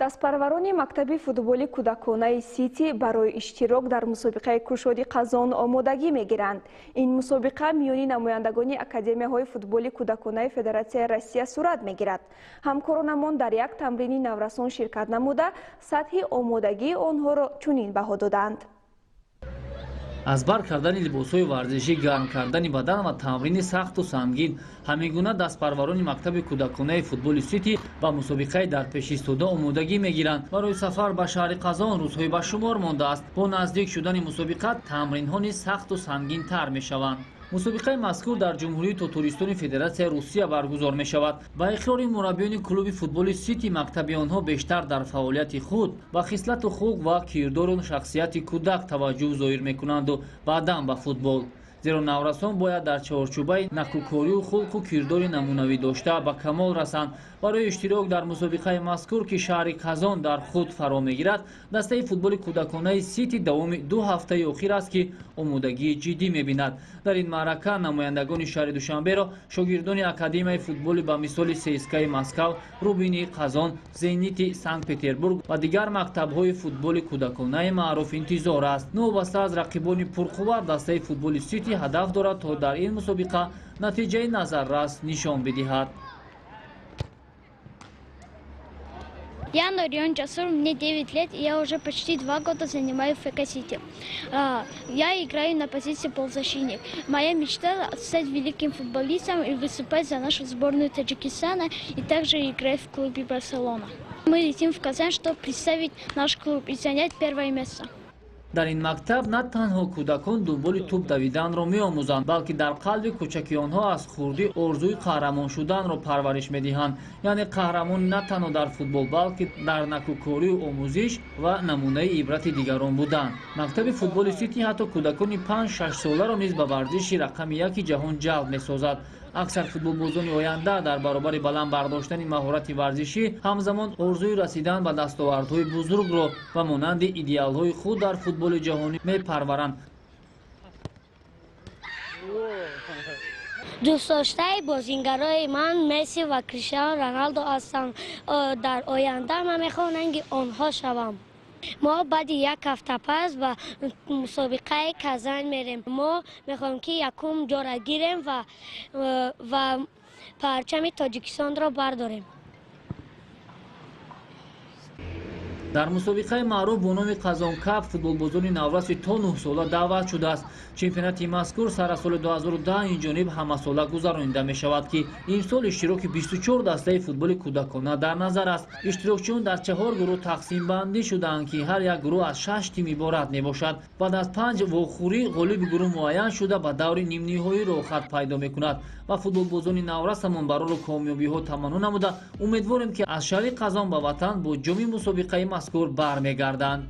Дастпарварони мактаби футболи кӯдаконаи Сити барои иштирок дар мусобиқаи кушоди Қазон омодагӣ мегиранд. Ин мусобиқа миёни намояндагони академияҳои футболи кӯдаконаи Федератсияи Россия сурат мегирад. Ҳамкоронамон дар як тамрини наврасон ширкат намуда, сатҳи омодагии онҳоро чунин баҳо доданд. Аз бар кардани либосҳои варзишӣ, гарм кардани бадан ва тамрини сахту сангин, ҳамин гуна дастпарварони мактаби кӯдаконаи футболи Сити ба мусобиқаи дар пешистода омодагӣ мегиранд. Барои сафар ба шаҳри Қазон рӯзҳои ба шумор мондааст. Бо наздик шудани мусобиқа тамринҳо низ сахту сангинтар мешаванд. Мусобиқаи мазкур дар Ҷумҳурии Тотористони Федератсияи Русия баргузор мешавад. Ба иқрори мураббиёни клуби футболи Сити, мактаби онҳо бештар дар фаъолияти худ ба хислату хулқ ва кирдору шахсияти кӯдак таваҷҷӯҳ зоҳир мекунанду баъдан ба футбол. Зеро наврасон бояд дар чаҳорчӯбаи накӯкорию хулқу кирдори намунавӣ дошта ба камол расанд. Барои иштирок дар мусобиқаи мазкур, ки шаҳри Қазон дар худ фаро мегирад, дастаи футболи кӯдаконаи Сити давоми 2 ҳафтаи охир аст, ки омодагии ҷиддӣ мебинад. Дар ин маърака намояндагони шаҳри Душанберо шогирдони Академияи футболи ба мисоли ЦСКАи Москав, Рубини Қазон, Зенити Санкт-Петербург ва дигар мактабҳои футболи кӯдаконаи маъруф интизор аст. Новобаста аз рақибони пурқувват, дастаи футболи Сити ҳадаф дорад, то дар ин мусобиқа натиҷаи назаррас нишон бидиҳад. Я Норион Джасур, мне 9 лет, и я уже почти 2 года занимаюсь в ФК Сити. Я играю на позиции полузащитник. Моя мечта – стать великим футболистом и выступать за нашу сборную Таджикистана и также играть в клубе Барселона. Мы летим в Казань, чтобы представить наш клуб и занять первое место. Дар ин мактаб на танҳо кӯдакон дунболи тӯб давиданро меомӯзанд, балки дар қалби кӯчаки онҳо аз хурдӣ орзуи қаҳрамон шуданро парвариш медиҳанд. Яъне қаҳрамон на танҳо дар футбол, балки дар накӯкорию омӯзиш ва намунаи ибрати дигарон буданд. Мактаби футболи Сити ҳатто кӯдакони 5-6 соларо низ ба варзиши рақами 1 ҷаҳон ҷалб месозад. Аксар футболбозони оянда дар баробари баланд бардоштани маҳорати варзишӣ ҳамзамон орзуи расидан ба дастовардҳои бузургро ба монанди идеалҳои худ дар футболи ҷаҳонӣ мепарваранд. Дӯстдоштаи бозингарои ман Месси ва Криштиану Роналдо ҳастанд. Дар оянда ман мехоҳам ранги онҳо шавам. Мо баъди як ҳафта пас ба мусобиқаи Казан мерем. Мо мехоҳем, ки якум ҷора гирем ва парчами Тоҷикистонро бардорем. Дар мусобиқаи маъруф бо номи Қазон Кап футболбозони навраси то 9 сола даъват шудааст. Чемпионати мазкур сар аз соли 2010 инҷониб ҳамасола гузаронида мешавад, ки имсол иштироки 24 дастаи футболи кӯдакона дар назар аст. Иштирокчиён дар 4 гурӯҳ тақсимбандӣ шудаанд, ки ҳар як гурӯҳ аз 6 тим иборат мебошад. Баъд аз 5 вохӯрӣ ғолиби гурӯҳ муайян шуда ба даври нимниҳоӣ роҳхат пайдо мекунад ва футболбозони наврасамон барору комёбиҳо таманно намуда, умедворем, ки аз шаҳри Қазон ба ватан бо ҷоми мусобиқаи мазкур бармегарданд.